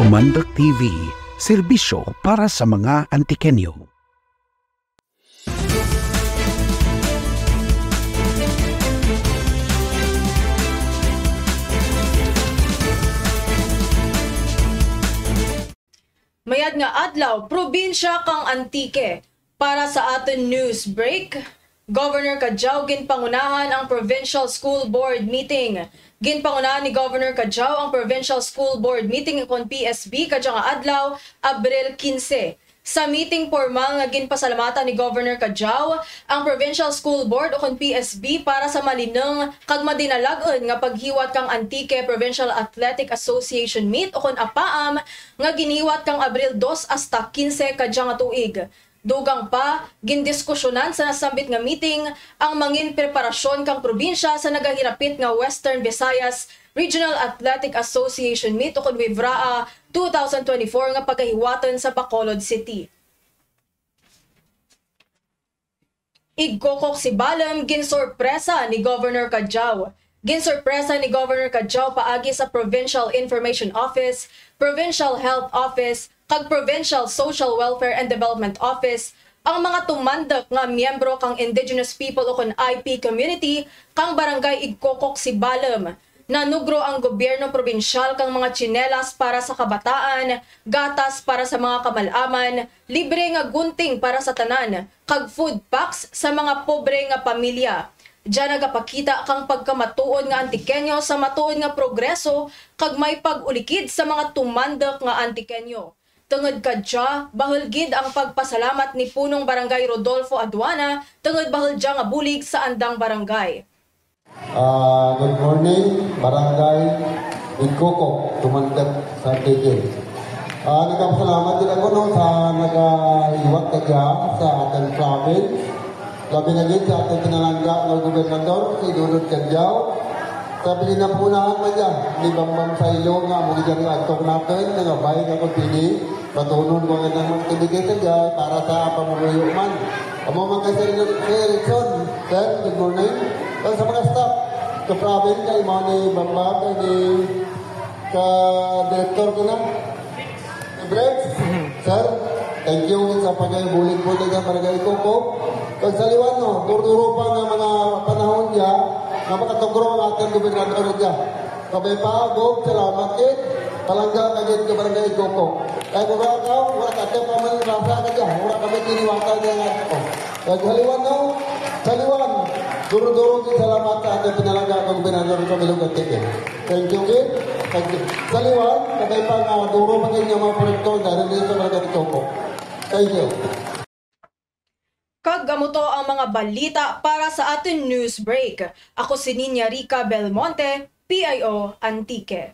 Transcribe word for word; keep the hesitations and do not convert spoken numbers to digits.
Mandok T V, serbisyo para sa mga Antiqueño. Mayad nga adlaw, probinsya kang Antique. Para sa atun news break, Governor Cadiao ginpangunahan ang Provincial School Board meeting. Ginpangunahan ni Governor Cadiao ang Provincial School Board meeting ukon P S B kadya nga adlaw, Abril kinse. Sa meeting, pormal nga ginpasalamatan ni Governor Cadiao ang Provincial School Board ukon P S B para sa malinung kag madinalag-un nga paghiwat kang Antique Provincial Athletic Association Meet ukon APAAM nga ginhiwat kang Abril dos hasta kinse kadya nga tuig. Dugang pa, gindiskusyonan sa nasambit nga meeting ang mangin preparasyon kang probinsya sa nagahirapit nga Western Visayas Regional Athletic Association Meet ukon WVRAA two thousand twenty-four nga pagahiwatun sa Bacolod City. Igcococ, Sibalom, ginsorpresa ni Governor Cadiao. Ginsorpresa ni Governor Cadiao paagi sa Provincial Information Office, Provincial Health Office, kag Provincial Social Welfare and Development Office ang mga tumandok nga miyembro kang Indigenous People ukon I P community kang Barangay Igcococ, Sibalom. Nanugro ang gobyerno probinsyal kang mga tsinelas para sa kabataan, gatas para sa mga kamal-aman, libre nga gunting para sa tanan, kag food packs sa mga pobre nga pamilya. Dya nagapakita kang pagkamatuod nga Antiqueño sa matuod nga progreso kag may pag-ulikid sa mga tumandok nga Antiqueño. Tungod kadya, bahul gid ang pagpasalamat ni Punong Barangay Rodolfo Aduana, tungod bahul dya nga bulig sa andang barangay. Ah, good morning, Barangay Igcococ, tumandok sa Antique. Ah, nagapasalamat gid ako, no, sa nagahiwat kadya sa atun province. Labi na gid sa atun pinalangga nga gobernador, si Dodod Cadiao. Sa pinakauna man dya, ni Bambang Saylo nga amo gid dya nga aktor natun, nangabay nga kon pwede, batunon ko ang andang mga activities dya para sa pamuluyo man. Amo man kay Sir Elson, sir, good morning. Kag sa mga staff, ka province, kay amo ni Bambang, kay ni ka director ko na. Briggs, sir, thank you sa pagbulig po sa Barangay Igcococ. Kag sa liwan, no, duro-duro pa nga mga panahon dya, nga makatugro ang atun gobernador dya. Kabay pa, Gov, salamat gid. Palangga ka gid ka Barangay Igcococ. Kay kung wara ka, wara ka, kay paman rasa ka dya, wara kami kiniwatan dya nga. Kag sa liwan, no, sa liwan, duro-duro gid salamat sa atun pinalangga kang gobernador kang Ilog Antique. Thank you, Kim. Thank you. Sa liwan, kabay pa nga duro pa gid nga mga proyekto nga dya sa Barangay Igcococ. Thank you. Kag amo to ang mga balita para sa atun news break. Ako si Niña Rica Belmonte, P I O Antique.